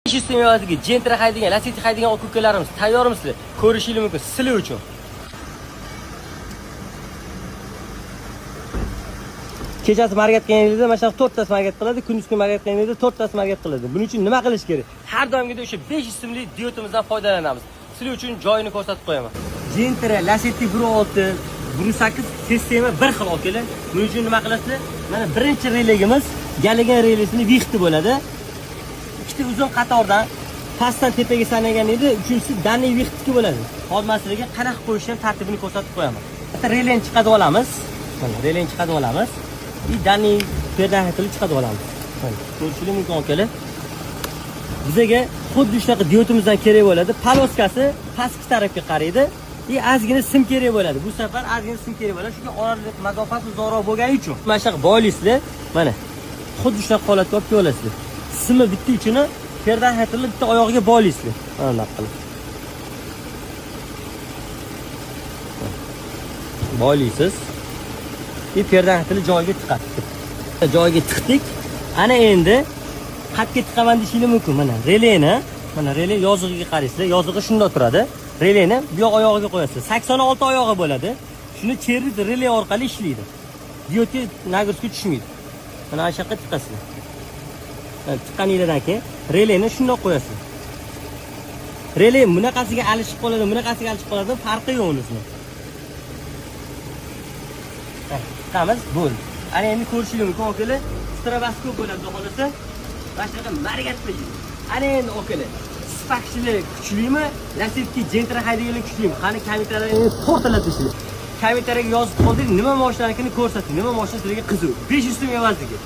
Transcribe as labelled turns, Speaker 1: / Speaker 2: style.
Speaker 1: 500 so'm evaziga Gentra haydagan, Lacetti haydagan aka-ukalarimiz, tayyormisizlar? Ko'rishingiz mumkin sizlar uchun. Kechasi markat qilganingizda mana shunaqa to'rttasi markat qiladi, kunduz kuni markat qilganingizda to'rttasi markat qiladi. Buning uchun nima qilish kerak? Har doimgidek o'sha 500 so'mlik diotimizdan foydalanamiz. Sizlar uchun joyini ko'rsatib qo'yaman. Gentra, Lacetti 1.6, 1.8 sistema bir xil akalar. Buning uchun nima qilasizlar? Mana birinchi relegimiz galogen relesini vixti bo'ladi. Ikkita uzun qatordan pastdan tepaga sanagan edi, uchinchisi дальний выход niki bo'ladi. Hozir man sizlarga qanaqa qo'yishni tartibini ko'rsatib qo'yaman. Bitta releni chiqarib olamiz. Mana releni chiqarib olamiz. И дальний предохранитель chiqarib olamiz. Mana ko'rishingiz mumkin akalar. Bizaga xuddi shunaqa diotimizdan kerak bo'ladi. Полоска si pastki tarafga qaraydi. И ozgina sim kerak bo'ladi. Bu safar ozgina sim kerak bo'ladi. Chunki oraliq masofasi uzoqroq bo'lgani uchun. Mana shunaqa boylaysizlar. Mana xuddi shunaqa holatga olib kelasizlar. Simi bitta uchini предохранитель ni bitta oyog'iga boylaysizlar. Mana bunaqa qilib. Boylaysiz. И предохранитель ni joyiga tiqasiz. Joyiga tiqdik. Ana endi qayerga tiqaman deyishingiz mumkin. Mana releni, mana rele yozig'iga qaraysizlar. Yozig'i shundoq turadi. Releni bu yoq oyog'iga qo'yasiz. 86 oyog'i bo'ladi. Shuni через rele orqali ishlaydi. Diodga нагрузка tushmaydi. Mana shu yoqqa tiqasizlar. Tiqqaninglardan keyin releni shundoq qo'yasiz. Rele bunaqasiga alishib qoladi, bunaqasiga alishib qoladi, farqi yo'q unisini. Tiqamiz, bo'ldi. Ana endi ko'rishingiz mumkin akalar, stroboskop bo'ladi xudo xolasa. Mana shunaqa margat qiladi. Ana endi akalar, Sparkchilar kuchlimi, Lacetti Gentra haydaganlar kuchlimi? Qani kommentariylarni to'rtalatishlar. Kommentariyaga yozib qoldiring, nima mashinanikini ko'rsating, nima mashina sizlarga qiziq. 500 so'm evaziga.